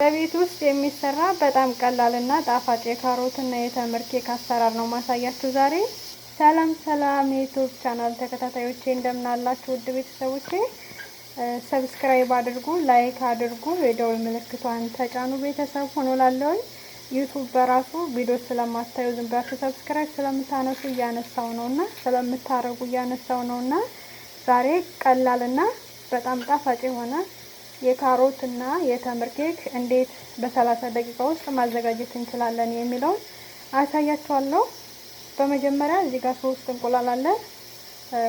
በቤት ውስጥ የሚሰራ በጣም ቀላልና ጣፋጭ የካሮትና የተምር ኬክ አሰራር ነው ማሳያችሁ ዛሬ። ሰላም ሰላም የ YouTube channel ተከታታዮቼ እንደምን አላችሁ? ውድ ቤተሰቦቼ subscribe አድርጉ፣ like አድርጉ፣ የደወል ምልክቷን ተጫኑ። ቤተሰብ ሆኖ ላለውኝ YouTube በራሱ ቪዲዮ ስለማታዩ ዝም ብላችሁ subscribe ስለምታነሱ እያነሳው ነውና ስለምታረጉ እያነሳው ነውና ዛሬ ቀላልና በጣም ጣፋጭ የሆነ የካሮት እና የተምር ኬክ እንዴት በ30 ደቂቃ ውስጥ ማዘጋጀት እንችላለን የሚለውን አሳያችኋለሁ። በመጀመሪያ እዚህ ጋር 3 እንቁላል አለን።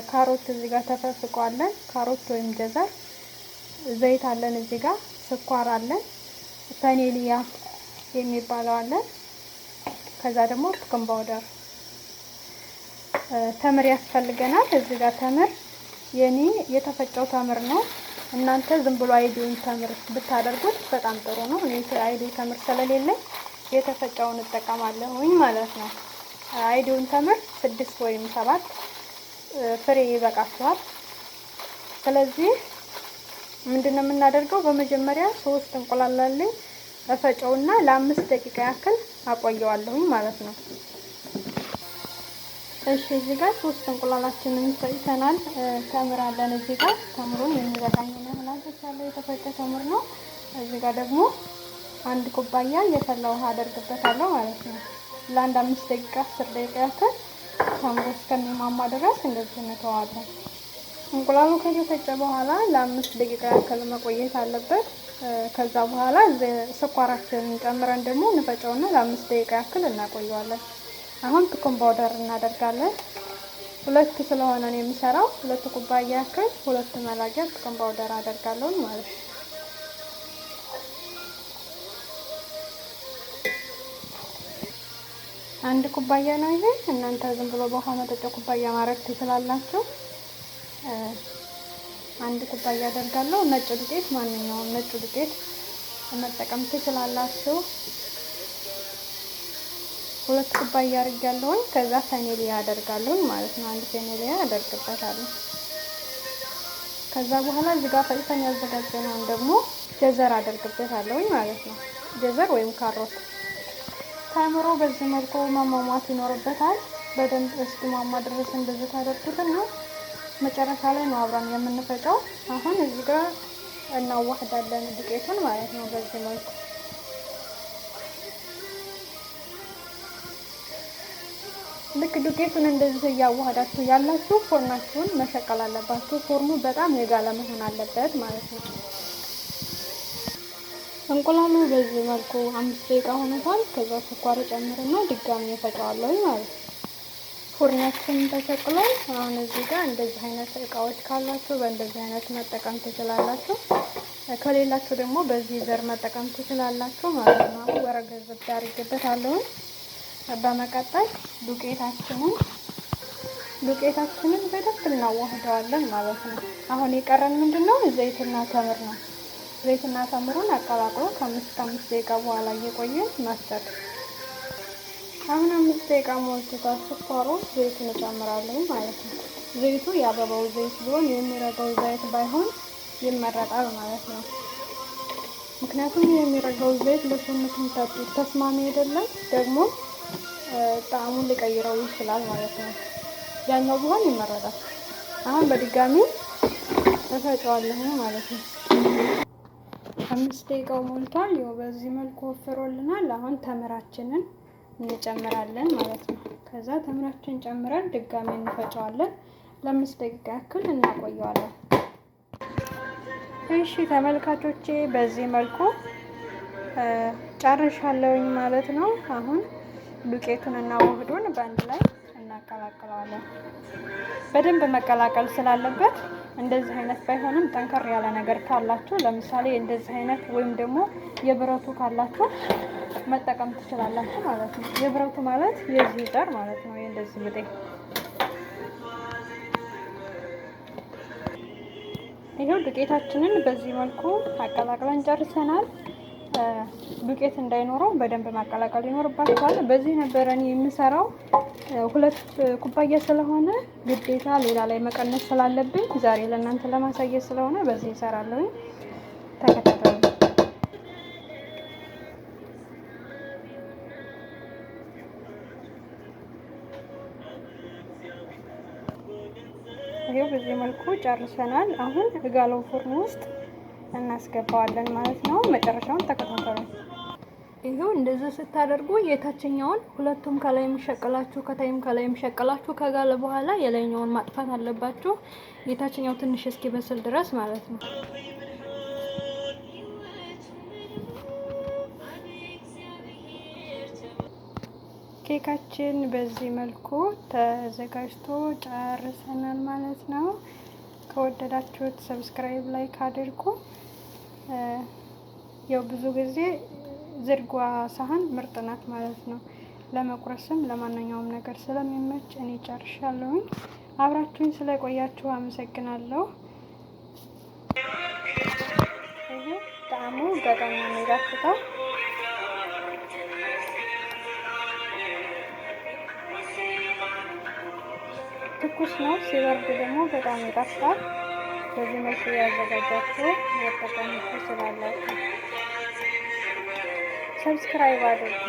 ካሮት እዚህ ጋር ተፈፍቋለን። ካሮት ወይም جزر፣ ዘይት አለን። እዚህ ጋር ስኳር አለን። ቫኒሊያ የሚባለው አለን። ከዛ ደግሞ baking powder፣ ተምር ያስፈልገናል። እዚህ ጋር ተምር የኔ የተፈጨው ተምር ነው። እናንተ ዝም ብሎ አይዲውን ተምር ብታደርጉት በጣም ጥሩ ነው። እኔ አይዲ ተምር ስለሌለኝ የተፈጨውን እጠቀማለሁኝ ማለት ነው። አይዲውን ተምር 6 ወይም 7 ፍሬ ይበቃችኋል። ስለዚህ ምንድነው የምናደርገው? በመጀመሪያ 3 እንቁላል አለኝ እፈጨውና ለ5 ደቂቃ ያክል አቆየዋለሁኝ ማለት ነው። እሺ እዚህ ጋር 3 እንቁላላችንን ፈጭተናል። ተምር አለን እዚህ ጋር ተምሩን የሚበቃኝ ያህል አድርጌያለሁ። የተፈጨ ተምር ነው። እዚህ ጋር ደግሞ 1 ኩባያ የፈላ ውሃ አደርግበታለሁ ማለት ነው። ለአንድ 5 ደቂቃ 10 ደቂቃ ያክል ተምሩ እስከሚሟሟ ድረስ እንደዚህ እንተዋለን። እንቁላሉ ከተፈጨ በኋላ ለ5 ደቂቃ ያክል መቆየት አለበት። ከዛ በኋላ ስኳራችንን ጨምረን ደግሞ እንፈጨውና ለ5 ደቂቃ ያክል እናቆየዋለን። አሁን baking powder እናደርጋለን። 2 ስለሆነ ነው የምሰራው። 2 ኩባያ ያክል 2 መላጊያ baking powder አደርጋለሁ ማለት ነው። 1 ኩባያ ነው ይሄ። እናንተ ዝም ብሎ በውሃ መጠጫ ኩባያ ማድረግ ትችላላችሁ። 1 ኩባያ አደርጋለሁ። ነጭ ዱቄት፣ ማንኛውም ነጭ ዱቄት መጠቀም ትችላላችሁ። 2 ኩባያ አድርጋለሁ። ከዛ ቫኒሊያ አደርጋለሁ ማለት ነው። 1 ቫኒሊያ አደርግበታለሁ። ከዛ በኋላ እዚህ ጋር ፈጭተን ያዘጋጀነውን ደግሞ جزر አደርግበታለሁ ማለት ነው። جزر ወይም ካሮት። ተምሮ በዚህ መልኩ መሟሟት ይኖርበታል። በደንብ እስኪሟሟ ድረስ እንደዚህ ታደርጉትና መጨረሻ ላይ ነው አብረን የምንፈጨው። አሁን እዚህ ጋር እናዋህዳለን ዱቄቱን ማለት ነው። በዚህ መልኩ ልክ ዱቄቱን እንደዚህ እያዋህዳችሁ ያላችሁ ፎርናችሁን መሸቀል አለባችሁ። ፎርኑ በጣም የጋለ መሆን አለበት ማለት ነው። እንቁላሉ በዚህ መልኩ 5 ደቂቃ ሆኖታል። ከዛ ስኳር ጨምርና ድጋሚ እፈጨዋለሁ ማለት ነው። ፎርናችን ተሸቅሏል። አሁን እዚህ ጋር እንደዚህ አይነት እቃዎች ካላችሁ በእንደዚህ አይነት መጠቀም ትችላላችሁ። ከሌላችሁ ደግሞ በዚህ ዘር መጠቀም ትችላላችሁ ማለት ነው። አሁን ورق زبدة አድርጌበታለሁ። በመቀጠል ዱቄታችንን በደንብ እናዋህደዋለን ማለት ነው። አሁን የቀረን ምንድነው? ዘይትና ተምር ነው። ዘይትና ተምሩን አቀላቅሎ ከ5 ደቂቃ በኋላ እየቆየን ማፍጨት። አሁን 5 ደቂቃ ሞልቶታል ስኳሩ። ዘይቱን እጨምራለሁ ማለት ነው። ዘይቱ የአበባው ዘይት ቢሆን የሚረጋው ዘይት ባይሆን ይመረጣል ማለት ነው። ምክንያቱም የሚረጋው ዘይት ለሰውነት ተስማሚ አይደለም፣ ደግሞ ጣዕሙን ሊቀይረው ይችላል ማለት ነው። ያኛው ቢሆን ይመረጣል። አሁን በድጋሚ እፈጨዋለሁ ማለት ነው። 5 ደቂቃው ሞልቷል። ይኸው በዚህ መልኩ ወፍሮልናል። አሁን ተምራችንን እንጨምራለን ማለት ነው። ከዛ ተምራችንን ጨምረን ድጋሚ እንፈጨዋለን። ለ5 ደቂቃ ያክል እናቆየዋለን። እሺ ተመልካቾቼ በዚህ መልኩ ጨርሻለሁኝ ማለት ነው። አሁን ዱቄቱን እና ውህዱን በአንድ ላይ እናቀላቅለዋለን። በደንብ መቀላቀል ስላለበት እንደዚህ አይነት ባይሆንም ጠንከር ያለ ነገር ካላችሁ ለምሳሌ እንደዚህ አይነት ወይም ደግሞ የብረቱ ካላችሁ መጠቀም ትችላላችሁ ማለት ነው። የብረቱ ማለት የዚህ ጠር ማለት ነው። እንደዚህ ብጤ ይኸው ዱቄታችንን በዚህ መልኩ አቀላቅለን ጨርሰናል። ዱቄት እንዳይኖረው በደንብ ማቀላቀል ይኖርባችኋል። በዚህ ነበረ እኔ የምሰራው 2 ኩባያ ስለሆነ ግዴታ ሌላ ላይ መቀነስ ስላለብኝ ዛሬ ለእናንተ ለማሳየት ስለሆነ በዚህ እሰራለሁ። ተከታተሉ። ይሄው በዚህ መልኩ ጨርሰናል። አሁን እጋለው ፎርን ውስጥ እናስገባዋለን ማለት ነው። መጨረሻውን ተከታተሉ። ይሄው እንደዚህ ስታደርጉ የታችኛውን ሁለቱም ከላይ የሚሸቅላችሁ ከታይም ከላይ የሚሸቅላችሁ ከጋለ በኋላ የላይኛውን ማጥፋት አለባችሁ። የታችኛው ትንሽ እስኪበስል ድረስ ማለት ነው። ኬካችን በዚህ መልኩ ተዘጋጅቶ ጨርሰናል ማለት ነው። ከወደዳችሁት subscribe፣ like አድርጉ። ያው ብዙ ጊዜ ዝርጓ ሳህን ምርጥ ናት ማለት ነው። ለመቁረስም ለማንኛውም ነገር ስለሚመች እኔ ጨርሻለሁኝ። አብራችሁኝ ስለቆያችሁ አመሰግናለሁ። ይሄ ጣዕሙ በጣም ነው የሚጣፍጠው። ትኩስ ነው፣ ሲበርድ ደግሞ በጣም ይጣፍጣል። በዚህ መልኩ ያዘጋጃችሁ መጠቀም ትችላላችሁ። subscribe አድርጉ።